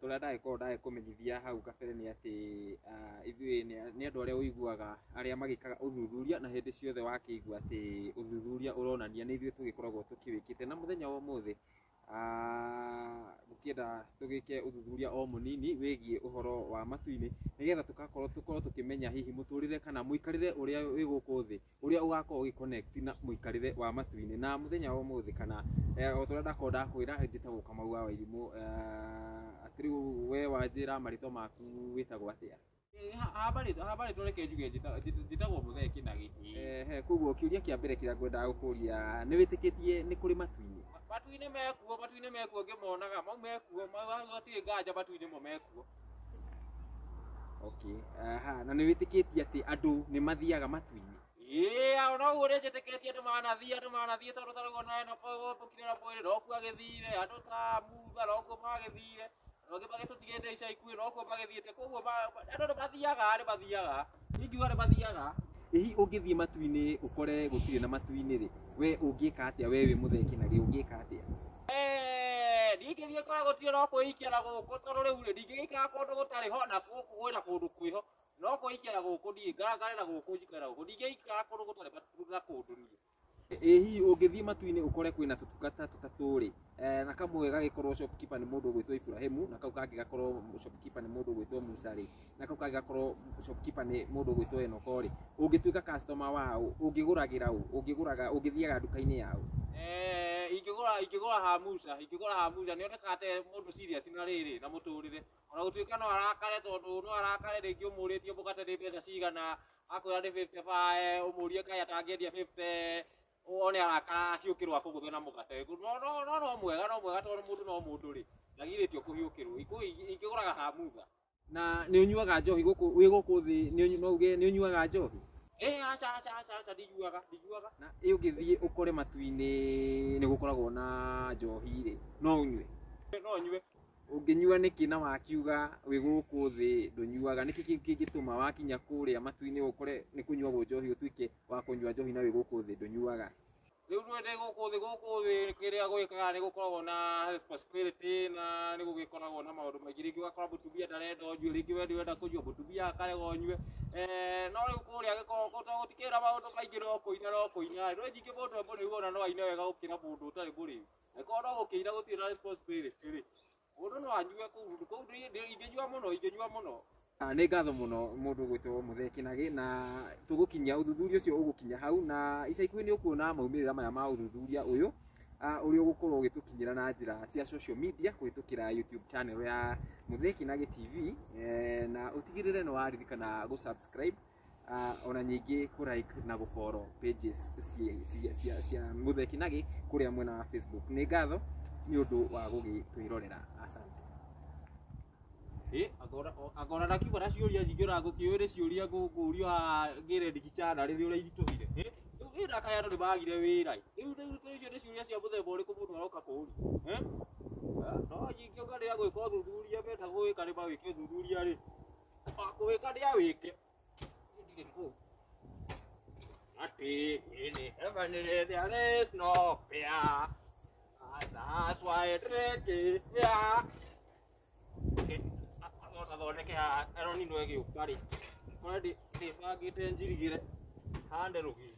Ũrĩa ndagĩkorwo ndagĩkũmenyithia hau kabere nĩ atĩ ithuĩ nĩ andũ arĩa ũiguaga arĩa magĩkaga ũthuthuria, na hĩndĩ ciothe wakĩigua atĩ ũthuthuria ũronania nĩ ithuĩ tũgĩkoragwo tũkĩwĩkĩte. Na mũthenya wa ũmũthĩ ngũkĩenda tũgĩke ũthuthuria o mũnini wĩgiĩ ũhoro wa matu-inĩ, nĩgetha tũgakorwo tũkorwo tũkĩmenya hihi mũtũrĩre kana mũikarĩre ũrĩa wĩ gũkũ thĩ ũrĩa ũgakorwo ũgĩ connect na mũikarĩre wa matu-inĩ. Na mũthenya wa ũmũthĩ kana o ta ũrĩa ndakorwo ndakwĩra, njĩtagwo Kamau wa Wairimũ. Atĩ rĩu we wanjĩra marĩtwa maku wĩtagwo atĩa? Haba rĩtwa reke njuge njĩtagwo Mũthee Kĩnagĩ. Ehe, koguo kĩũria kĩa mbere kĩrĩa ngwendaga gũkũria, nĩ wĩtĩkĩtie nĩ kũrĩ matu-inĩ? Matu-inĩ mekuo, matu-inĩ mekuo, ngĩmonaga mau mekuo, mau hatirĩ nganja, matu-inĩ mo mekuo. Okay, aha, na nĩ wĩtĩkĩtie atĩ andũ nĩ mathiaga matu-inĩ? Ĩĩ, ona ũguo nĩ njĩtĩkĩtie andũ manathiĩ, andũ manathiĩ, tondũ ta rĩu ona ĩno kũgũkire na mwĩrĩ nokuo agĩthire, andũ ta Mutha nokuo magĩthire, andũ angĩ magĩtũtigĩte ica ikuhĩ nokuo magĩthiĩte, koguo andũ nĩ mathiaga, nĩ mathiaga, ingiuga nĩ mathiaga. Hihi ũngĩthiĩ matu-inĩ ũkore gũtirĩ na matu-inĩ rĩ, we ũngĩka atĩa? We wĩ Mũthee Kĩnagĩ, ũngĩka atĩa? Ndingĩthiĩ kũrĩa gũtirĩ, no kwĩikia na gũkũ, tondũ rĩu rĩ, ndingĩgĩikara kũndũ gũtarĩ ho, na gũkũ kwĩna kũndũ kwĩho, no kwĩikia na gũkũ, niĩ ngarangare na gũkũ, njikare na gũkũ, ndingĩikara kũndũ gũtarĩ na kũndũ niĩ. Ĩ hihi ũngĩthiĩ matu-inĩ ũkore kwĩna tũtungata tũtatũ rĩ, na kamwe gagĩkorwo shopkeeper nĩ mũndũ ũgwĩtwo Ibrahimu, na kau kangĩ gakorwo shopkeeper nĩ mũndũ ũgwĩtwo Musa rĩ, na kau kangĩ gakorwo shopkeeper nĩ mũndũ ũgwĩtwo Enoko rĩ, ũngĩtuĩka customer wao, ũngĩgũragĩra ũ? Ũngĩgũraga, ũngĩthiaga nduka-inĩ yao? Ingĩgũra ha Musa, ingĩgũra ha Musa, nĩ onekaga ta mũndũ serious na rĩrĩ na mũtũrĩre, ona gũtuĩka no arakare, tondũ no arakare rĩngĩ ũmũrĩtie mũgate nĩ mbeca cigana, akwĩra nĩ 55, ũmũrie kaĩ atangĩendia 50, one arakara ahiũkĩrwo akũgũthe na mũgate. No mwega, no mwega, tondũ mũndũ no mũndũ rĩ, ndagirĩtio kũhiũkĩrwo. Ingĩgũraga ha Mutha. Na nĩ ũnyuaga njohi gũkũ wĩ gũkũ thĩ? No uge nĩ ũnyuaga njohi? Aca, aca, aca, aca, ndinyuaga, ndinyuaga. Na ĩ ũngĩthiĩ ũkore matu-inĩ nĩ gũkoragwo na njohi rĩ, no ũnyue? No nyue. Ũngĩnyua nĩkĩ na wakiuga wĩ gũkũ thĩ ndũnyuaga? Nĩkĩ kĩngĩtũma wakinya kũrĩa matu-inĩ ũkore nĩ kũnyuagwo njohi ũtuĩke wa kũnyua njohi na wĩ gũkũ thĩ ndũnyuaga? Rĩu ndĩ gũkũ thĩ, gũkũ thĩ kĩrĩa gwĩkaga nĩ gũkoragwo na responsibility, na nĩ gũgĩkoragwo na maũndũ maingĩ, rĩngĩ ũgakora mũtumia ndarenda ũnyue, rĩngĩ we ndũrenda kũnyua, mũtumia akarega ũnyue. No rĩu kũrĩa gĩkoragwo gũtikĩrĩ na maũndũ maingĩ, no kũina, no kũina. No nyingĩ mũndũ e mũrĩu ona no aine wega gũkĩra mũndũ ũtarĩ mũrĩu. Angĩkorwo no gũkĩina gũtirĩ na responsibility rĩ, mũndũ no anyue kũu, kũu ingĩnyua mũno, ingĩnyua mũno. Nĩ ngatho mũno mũndũ ũgwĩtwo Mũthee Kĩnagĩ, na tũgũkinyia ũthuthuria ũcio ũgũkinya hau, na ica ikuhĩ nĩ ũkuona maumĩrĩra maya ma ũthuthuria ũyũ ũrĩa ũgũkorwo ũgĩtũkinyĩra na njĩra cia social media kũhĩtũkĩra YouTube channel ya Mũthee Kĩnagĩ TV, na ũtigĩrĩre nĩ waririkana gũ subscribe, ona nyingĩ kũ like na gũ follow pages cia Mũthee Kĩnagĩ kũrĩa mwena wa Facebook. Nĩ ngatho nĩ ũndũ wa gũgĩtwĩrorera, asante. Angona ndakiuga na ciũria nyingĩ, ona ngũkĩũĩ nĩ ciũria ngũrio haha ngĩre ndigichana rĩrĩa ũrĩa iritũhire. Rĩu ĩ ndakaya andũ nĩ magire wĩra ĩ. Rĩu icio nĩ ciũria cia mũthemba ũrĩkũ mũndũ aroka kũũria? No nyingĩ ũga nĩ agwĩka ũthuthuria, menda gũgĩka nĩ mawĩke ũthuthuria rĩ. Kũwĩka nĩ awĩke. Ndirĩ kũu. Atĩ in heaven there is no fear. And that's why I drink it. Yeah. No tathondeke haha, Elon no ĩgĩũka rĩ, kore ndĩbangĩte njirigĩre hande rũgiri.